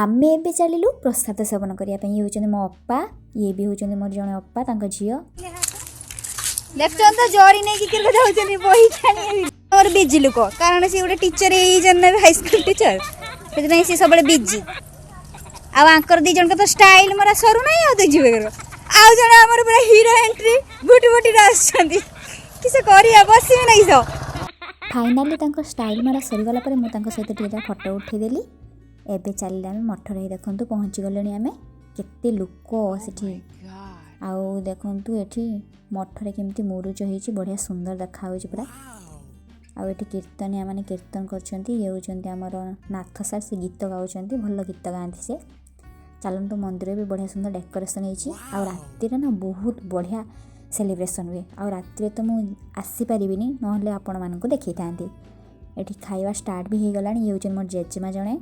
ଆମେ ଏବେ ଚାଲିଲୁ ପ୍ରସାଦ ସେବନ କରିବା ପାଇଁ। ଇଏ ହେଉଛନ୍ତି ମୋ ଅପା, ଇଏ ବି ହେଉଛନ୍ତି ମୋର ଜଣେ ଅପା, ତାଙ୍କ ଝିଅ। ଦେଖୁଛନ୍ତି ତ, ଜରି ନେଇକି କିଏ ଯାଉଛନ୍ତି ବହି ଆଣିବେ। ମୋର ବିଜି ଲୋକ, କାରଣ ସେ ଗୋଟେ ଟିଚର ହେଇଯାଇଛନ୍ତି ନା, ହାଇସ୍କୁଲ ଟିଚର, ସେଥିପାଇଁ ସେ ସବୁବେଳେ ବିଜି। ଆଉ ଆଙ୍କର ଦି ଜଣଙ୍କ ତ ଷ୍ଟାଇଲ ମରା ସରୁନାହିଁ। ଆଉ ଦୁଇ ଝିଅଙ୍କର ଆଉ ଜଣେ ଆମର ପୁରା ହିରୋ ଏଣ୍ଟ୍ରି ବୁଟି ବୁଟିରେ ଆସୁଛନ୍ତି। କିସ କରିବା, ବସିବେ ନା କିସ? ଫାଇନାଲି ତାଙ୍କ ଷ୍ଟାଇଲ୍ ମାରା ସରିଗଲା ପରେ ମୁଁ ତାଙ୍କ ସହିତ ଟିକେ ଫଟୋ ଉଠେଇଦେଲି। ଏବେ ଚାଲିଲେ ଆମେ ମଠରେ। ଦେଖନ୍ତୁ, ପହଞ୍ଚିଗଲେଣି ଆମେ। କେତେ ଲୋକ ସେଠି! ଆଉ ଦେଖନ୍ତୁ, ଏଠି ମଠରେ କେମିତି ମୁରୁଜ ହେଇଛି, ବଢ଼ିଆ ସୁନ୍ଦର ଦେଖାହେଉଛି ପୁରା। ଆଉ ଏଠି କୀର୍ତ୍ତନିଆ ମାନେ କୀର୍ତ୍ତନ କରୁଛନ୍ତି। ଇଏ ହେଉଛନ୍ତି ଆମର ନାଥ ସାର୍, ସେ ଗୀତ ଗାଉଛନ୍ତି, ଭଲ ଗୀତ ଗାଆନ୍ତି ସେ। ଚାଲନ୍ତୁ, ମନ୍ଦିର ବି ବଢ଼ିଆ ସୁନ୍ଦର ଡେକୋରେସନ୍ ହେଇଛି। ଆଉ ରାତିରେ ନା ବହୁତ ବଢ଼ିଆ ସେଲିବ୍ରେସନ୍ ହୁଏ। ଆଉ ରାତିରେ ତ ମୁଁ ଆସିପାରିବିନି, ନହେଲେ ଆପଣମାନଙ୍କୁ ଦେଖେଇଥାନ୍ତି। ଏଠି ଖାଇବା ଷ୍ଟାର୍ଟ ବି ହେଇଗଲାଣି। ଇଏ ହେଉଛନ୍ତି ମୋର ଜେଜେମା ଜଣେ।